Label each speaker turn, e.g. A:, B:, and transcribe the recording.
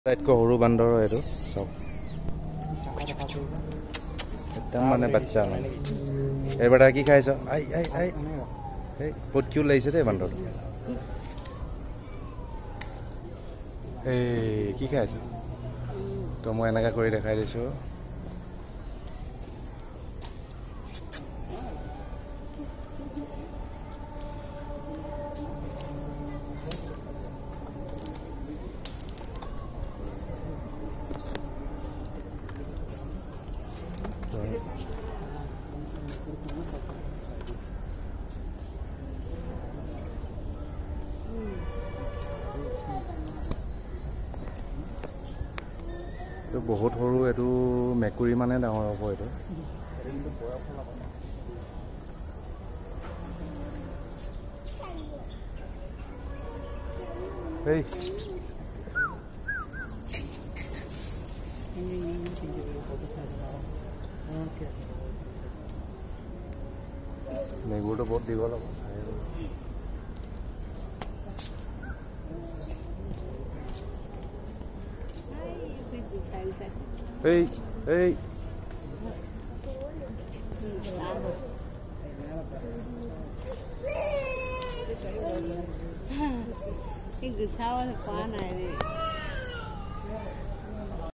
A: আটাইতকৈ সৰু বান্দৰ এইটো চাওক, একদম মানে বাচ্চা। মানে এইবাৰ কি খাইছ? I I I, এই বহুত কিউট লাগিছে দেই বান্দৰটো। এই কি খাই আছ? তো মই এনেকৈ কৰি দেখাই দিছোঁ। এইটো বহুত সৰু, এইটো মেকুৰী মানে ডাঙৰ হ'ব এইটো। এই নেগুৰটো বহুত দীঘল হ'ব। এই এই
B: গুচাব পোৱা নাই দেই।